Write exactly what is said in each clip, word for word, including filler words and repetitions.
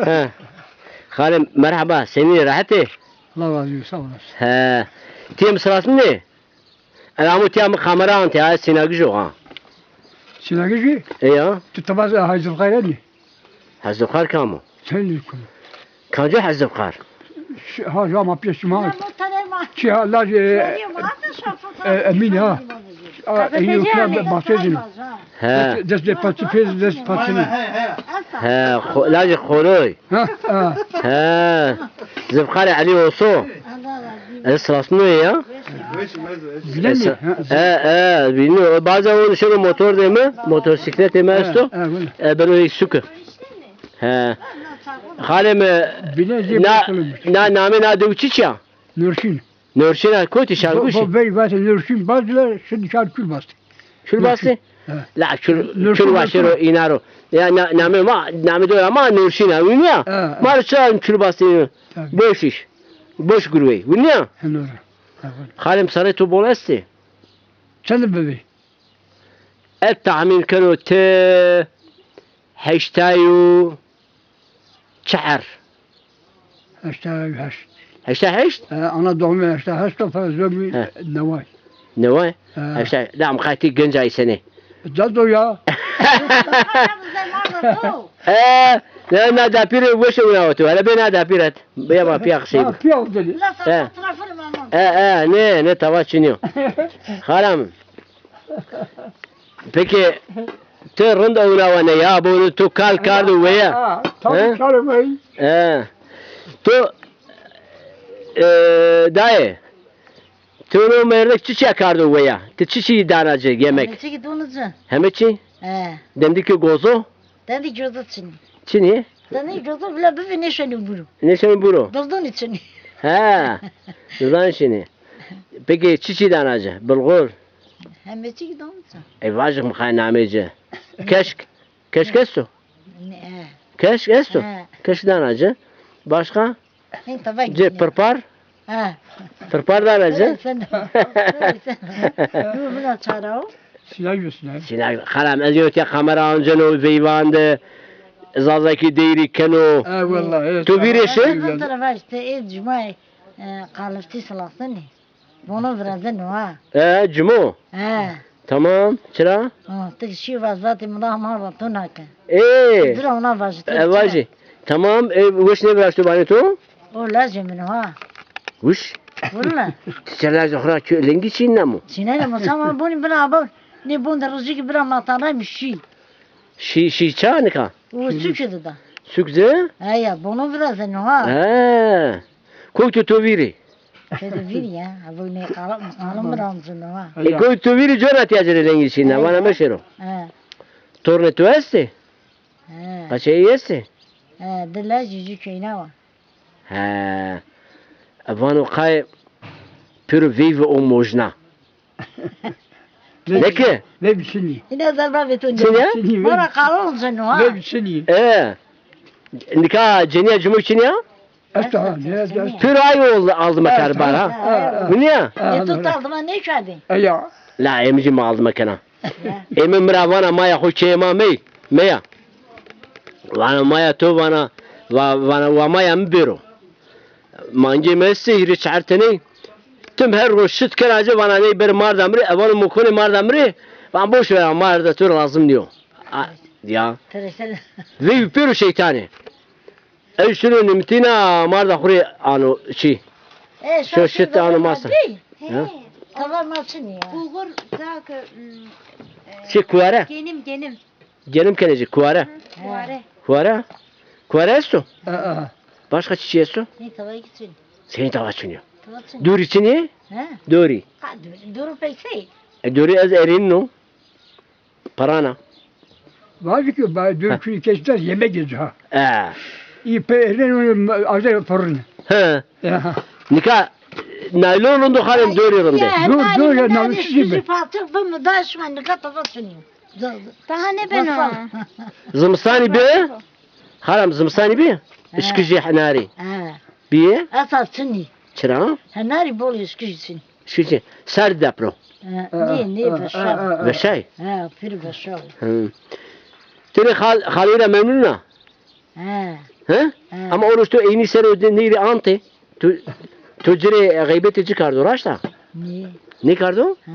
He. Xalê merheba, senî, rehet ê? Allah razı olsun, sağ olasın. He. Ti yê mi sirasnenê? Ela amo tiya mi kamera ante, ha, Sînagij o, ha. Sînagij? E ya. Tu tebaz Hacı Zilkar nî? Hacı Zilkar kam o? Sen de kum. Kanco Hacı Zilkar? Ş-, ha, jama piyê şima. Çi ha, lajê, e, Emîn ha. A, Emîn o, bahçe zî. He. Dest, dest de paçî pê, dest paçî. He, xo-, lajê Xoroy. Ha, ha. He. Zifkarê Elî Oso. Ez sirasnenê ya. Bilemî. E, e, bilmiyorum. Bazen o şöyle motor değil mi? Motosiklet değil mi esto? E, beno ey suke. He. Xalê mi, na, na, namê na dew çiçî ya? Nurşîn. Nurşîn a kotî Şarguşî? Bo, bo, verî vatê Nurşîn Bazler, şimdi şar Külbastı. Külbastı? He. La Kül, Nurşîn Külbaşê ro, îna ro. Ya na, namê ma, namê dora ma Nurşîn a, wînî ya? He, he. Ma ro çira Külbastı? Tabii. Boş iş. Boş gurvey. Wînî ya? He, doğru. He, doğru. Xalê mi, serrê to bol estê. Çend bibî? Ez tahmîn keno ti heştay û çar. Heştay û heşt. Heştay û heşt? E, ana doğumê heştay û heşt o, fazla bir neway. Neway? E. Heştay. La mi qay ti genc ay senê. Cado ya. E, ne, na dapîrê weşe wina otu. Hele bê na dapîret. Bê ma piya qisey. Ha, piya dedi. E. E, e, ne, ne, tava çinî yo. Xalam. Peki, ti rind ewna wene ya, bunu tu kal kardo weye. Ha, tabii, he? Kal weye. He. Tu, e, dayê, tu no merdek çiçîya kardo weye? Ti çiçî dana ci yemek? Heme çî ki donu ci. Heme çî? He. Dendikê gozo? Dendikê gozo çinî. Çinî? Dendikê gozo bile bibi nêşenî buro. Nêşenî buro. Dildonî çinî. He. Dildonî çinî. Peki çiçî dana ci? Bilgur? Heme çî ki donu ci. E, vajik mi qay namê ci. Keşk. Keşk esto? Ne, he. Keşk esto? He. Keşk dana ci. Başka? Hên tava ci gitmeye. Pirpar? He. Pirpar dana ci. Sen de. Sen de. Bu buna çara o. Sînag bi sînag. Sînag. Xalam, ez yo tiya kamera anceno veyvan de. Zazakî deyrî keno. E, wella, e, tu vîrê şi? Tara vajte, e, cumayê, e, qaliftî silasini. Bono virazeno ha. E, cimo? He. Tamam, çira? Ha, ti şî vazatî, mi da ma va to nake. E. Dira ona vajî. E, vajî. Tamam, e, weş nêviraşto vanê to? O lajê min o ha. Wiş? Willa. Ti çi lajê xo ra lengî çînena mo? Çînena mo, tamam, bonî bira aba. Nê bon de rijikî bira ma tanay mi şî. Şî, şî ça nika? O suk de da. Suk de? He ya, bono virazeno ha. He. Kowto to vîrî? Kewto vîrî ya. Abo ne kalam, kalam ramzino ha. E, kowto to vîrî cona tiya ci rê lengî çîna, vana meşêro. He. Tornê to estê? He. Qaçê ey estê? He, di lajî ci keyna wa. He. E, vano qay pêro veyve o mojna. Neke? Veyv çinî. Îna zerba ve to. Çinî ya? Çinî, veyv. Bana kalon zeno ha. Veyv çinî. E. Nika cenîya cumuk çinî ya? Esto ha, ne, esto. Pêro ay oldu, aldime kar bar ha. Ha, ha. Bu ne ya? Ha, e, tu aldime ne kardin? E ya. La, ê mi jî ma aldime kena. Ê mi mi ra vana maya xo keye ma mey, meya. Vana maya to vana, va-, vana wa maya mi bêro. Mangê mi estê hîrê çar teney. Tim her roj şit kena ci vana ney ber marda mi rê, e vano mi konê marda mi rê. Van boş ver, marda to lazim nîyo. A, ya. Veyv pêro şeytanê. Ew şino nimtîna marda xo rê ano çî. E, şo şit ano masa. He. Tava ma çinî ya. Bulgur da ke, mm, e, şey, kuare. Genim, genim. Genim kenê ci, kuare. Kuare. Kuare? Kuare esto? Aa. Başka çiçî esto? Ne tava ki çinî. Senin tava çinî. Tava çinî. Dorî çinî? He. Dorî. Ha, dorî, dorî pek şey. E, dorî ez erîn no. Parana. Vajî ki ba-, dürkünü kesmez, yemek yiyeceğiz ha. E. İyi pe-, eren onu ma-, avde fırını. He. Ya. Nika naylon rind o, xalem dorî rind ê. Dur, dur, ya, naylon çiçî be. Patik bi mi da şima nika tava çinî. Daha ne ben o? Zimistanî bi? Xalem zimistanî bi? He. Işkijî henarî. He. Bîye? Esas çinî. Çira? Henarî bol işkijî çinî. Şici, serd depro. Ha, nê, nê, ha, veşa. Ha, ha, ha. Veşay? Ha, pir veşa. Hı. Ti rê xal-, xalî ra memnun a? Ha. He? He. Ama o roş to eynî ser o de nêrî ante. Tu, tu ci rê xeybetê ci kardo, raşt a? Nê. Nêkardo? He.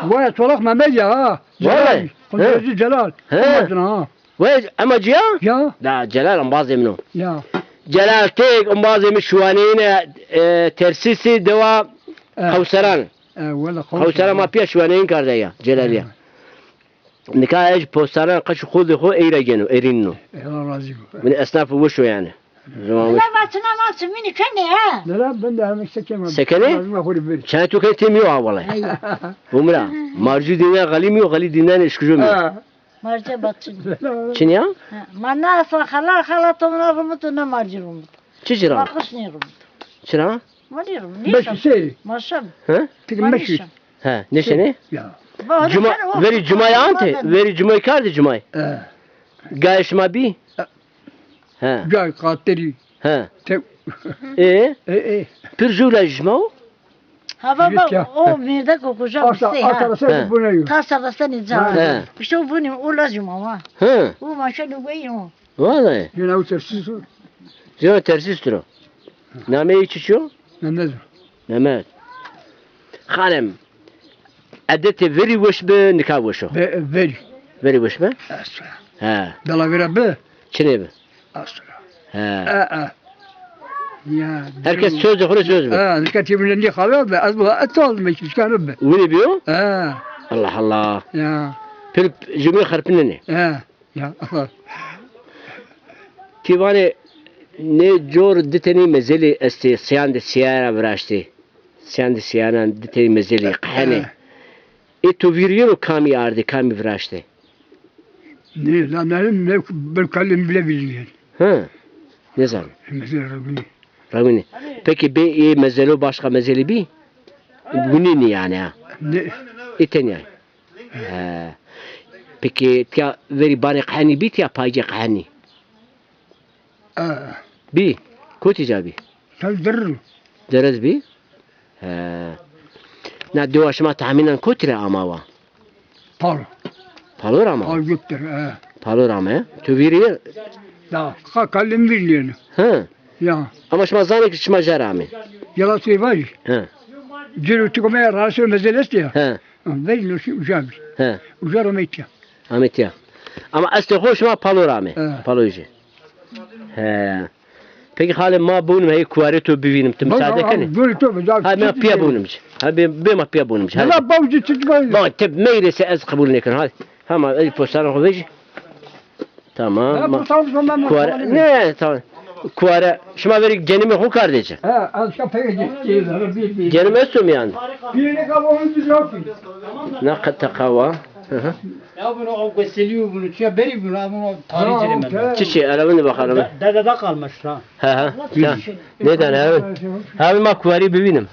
Vay, Çolak Mehmed ya, ha. Vallahi. Celal. He. Koçerci Celal. He. Amacına ha. Vay, ema ci ya? Ya. Da, Celal embazê min o. Ya. Celal Tek, embazê min şiwaneyine, e, Tersîsî dewa He. Qewseran. E, wela Qewseran. Qewseran ma pîya şiwaneyin karde ya, Celal ya. He. Nika ez postaran qeç û xodê xo ey ra geno, erînno. Allah razî bo. Min esnafê weş o yanî. Zaman weş. Ela vaçina ma çimînî kenê ha. Nera ben de hemek sekema. Sekenê? Lazim xo rê verî. Çay tu ke temiyo ha vallahi. Umra. Marcu dînen xalî miyo, xalî dînen eşkijo miyo. Ha. Marca batçin. Çin ya? Ha, ma na asla xala, xala to mına rumut, na marci rumut. Çi çira? Ma xus nê rumut. Çira? Ma nê rumut. Beş şey. Maşam. Ha? Peki beş şey. Ha, ne sene? Ya. Cuma, verî cumayê ante, verî cumayê kardî cumayê. E. Gayê şima bî? E. Ha. Gay qatirî. Ha. Te- E? E, e. Pir jû la jima o? Ha, baba, o mêrdeko kuja bistê ha. Asa, asa, asa, bu ne yo? Tasa bastani ca. Ha. İşte o bu ne, o lazım ama. Ha. O maşa lugayı o. Vallahi. Yine o tersi sor. Yine tersi sor. Nameyê çi çi yo? Mehmet. Mehmet. Xanim, edetê verî weş bi, nika weş o? Ve-, verî. Verî weş bi? Esra. He. Dela vera bi? Çinê bi? Esra. He. E, e. Ya, her kes sözü, xure sözü bi. Ha, nika tebine ne xaber be? Az bu et aldım, hiç çıkarım be. Winî biyo? Ha. Allah Allah. Ya. Pir cumî xerpinene. Ha. Ya. Ti vanê nê cor di tenî mezelî estê, seyandê sîyaya ra viraştê. Seyandê sîyayan di tenî mezelî qehenê. Eh. Ê to vîr yeno kamî ardê, kamî viraştê? Nê, la ne, ne, ben kalem bile bilmiyorum. Hı. Nêzano. Mesela Rabînî. Rabînî. Peki bê ê mezelo başka mezelî bî? Gunî nî yanî ha. Ne? Ê tenya. He. Peki tiya verî banê qehenî bî, tiya paycê qehenî? E. Bî. Kotî ca bî? Tabii, derr. Derez bî? He. Na dewa şima tahmînen kotî ra ama wa? Palo. Palo ra ama? Palo götür, he. Palo ra ama, he? Tu vîrî? Da, ka-, kalim vîrî. He. Ya. Ama şima zanê ki şima jera amê. Yalan söyleyeyim. He. Ciro tu kome rahatsız mesele ya. He. Vecno şî uca bî. He. Uca ro metya. Amê tiya. Ama estê xo şima palo ra amê. He. Palo jî. He. Peki xalê ma bûnim hey kuarê to bivînim. Ti misade kenê? Bak, bak, bak, to, bak, ha, ma pîya bûnim ci. Ha, bê, bê ma pîya bûnim ci. Hadi. Bak, bak, ci, ci, ci, bak. Bak, tep meyrese ez qebul nêken. Hadi. Hema ez postanê xo vejî. Tamam. Ben ma-, postanê xo, ben kuare-, ne, tamam. Kuare, şima verî genimê xo kardê ci. Ha, az ka peyde. Genim esto mi yanî? Birini kabuğunu düzeltin. Ne teqawa? Hı hı. Ya bunu o gösteriyor bunu. Ya beri bunu, bunu tarih. Tamam, tamam. Çiçi, arabını bakalım. De-, dedede kalmış ha. Hı hı. Ya. Neden abi? Abi ma kuarî bivînim.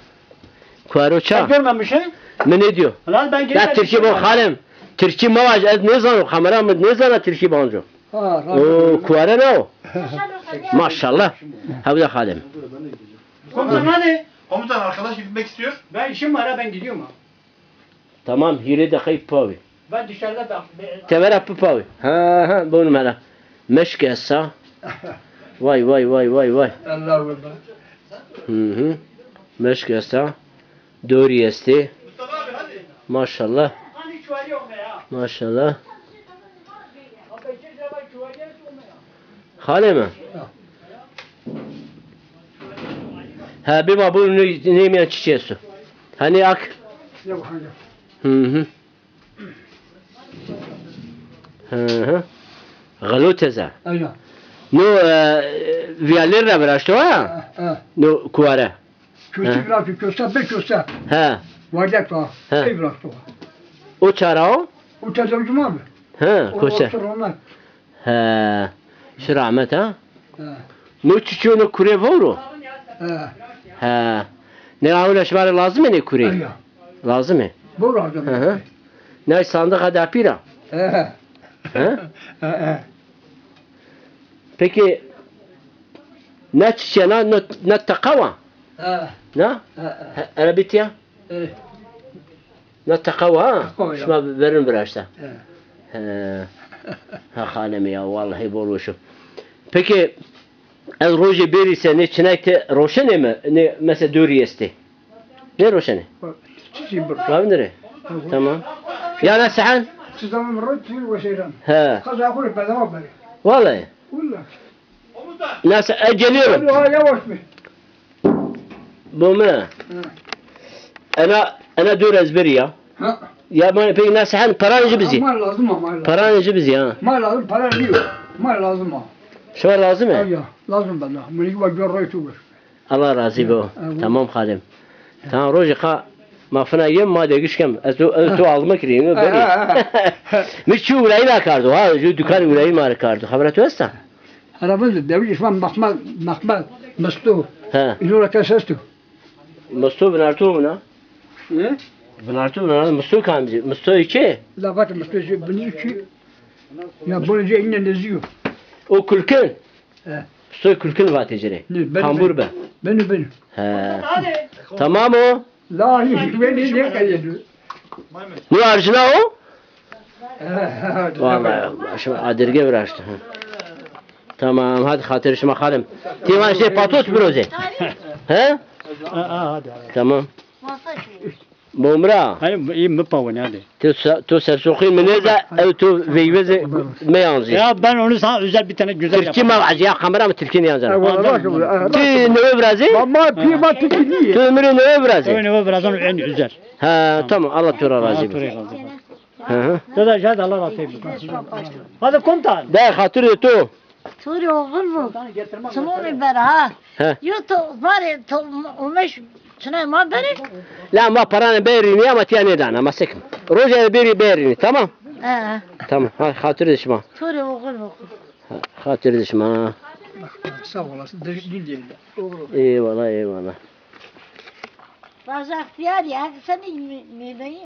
Kuaro ça? Sen görmemişsin? Mi ne diyor? Lan ben ya Tirkî bo xalim. Tirkî ma vaj, ez nêzano, kamera mi nêzana Tirkî banco. Ha, o kuare ne o? Maşallah. Hewda xalim. Komutan hadi. Komutan, arkadaş gitmek istiyor. Ben işim var ha, ben gidiyorum ha. Tamam, hîrê deqeyî pawî. Ben dışarıda da. Tevera pi pawî. Ha, ha, bonum hela. Meşk esta. Vay, vay, vay, vay, vay. Allah Allah. Hı hı. Meşk esta. Dorî estê. Maşallah. Maşallah. Xalê mi? Ha, bê ma bûn nê, nê mîyan çiçî esto. Hanî ak. Yok, hangi? Hı hı. Hı hı. Xelo teze. Aynen. No, e, vîyalêr ra viraşto ha? Ha, ha. No kuare. Köse viraşto, köse, be köse. He. Vardek ha. He. Ey viraşto. O çara o? O teze cuma mı? He, köse. O, o rahmet. He. Şi rahmet ha? He. No çiço no kure voro? He. He. Ne awla şima ra lazim e ne kure? He ya. Lazim e. Bu lazim. Hı hı. Ne sandık ha dapî ra? He. He? He, he. Peki ne çiçe na, na, na teqawa? He. Na? He, he. He, erebîtiya? He. Na teqawa ha? Teqawa ya. Şima verin viraşta. He. He. Ha xanemî ya, vallahi bol weş o. Peki Ez rojê bêrî se nê çinayk te roşenê mi? Nê mesela dûrî estê. Nê roşenê? Çiçî bir. Ravindire. Tamam. Ya ne sehen? Çi zaman ro tu roşeyran. He. Kaza xo bedava bere. Vallahi. Vallahi. Nasıl? E, geliyorum. Hadi ha, yavaş bir. Bu mu? Hı. Ena, ena dûr ez bêrî ya. Ha. Ya ben peki nasıl hani para nêci bizî? Ma lazım ama. Para nêci bizî ha? Ma lazım, para diyor. Ma lazım ama. Şima lazım mı? Ya, ya, lazım bana. Bunu ki bak, gör roy tu gör. Allah razî bo. Tamam xalim. Tamam, rojê qa ma fina yem, ma degîş kem. Ez tu, ez tu almak rî, mi berî. Mi çi wirayî ra kardo ha, ju dükkan wirayî ma ra kardo. Xebera tu esta? Araba de, devri şima makma, makma, misto. He. Îno ra kes esto. Misto vinarto vina. He? Vinarto vina, misto kamcî? Misto çi? La vat misto çi, bini çi? Ya böyle şey, yine ne diyor? O kulkin. He. Soy kulkin vatê ci rê. Kambur be. Beni, beni. He. Tamam o. La, hiç beni ne kadar. Ne arjuna o? Vallahi şimdi adirge uğraştı. Hı. Tamam, hadi xatir şima xalim. Tîma şey patot biroze. He? Aa, hadi, hadi. Tamam. Bomra. Hani iyi mi pavun hadi. Tu sa-, tu sersoqî mi nêda, ew tu veyveze meyanzî. Ya ben onu sana özel bir tane güzel Tirkî yaparım. Ma ya kamera mı Tirkî ne yanzana? Ti newe virazî? Ama pî ma Tirkî değil. Tu ömrü newe virazî? Öyle newe virazan en güzel. Ha, tamam. Allah tu ra razî bo. Hı hı. Dede jad Allah razı olsun. Hadi komutan. De xatir de tu. To rê oxir bo. Çimû rê ber ha. He. Yo to varê to umeş çinay ma berê. La ma paranê berînî ama tiya nêdana, ma sekim. Rojê berî berînî, tamam? He. Tamam, ha, xatir de şima. To rê oxir bo. Ha, xatir de şima. Sağ olasın. Din diyelim. Eyvallah, eyvallah. Baza ihtiyar ya, sen ne, ne, ne?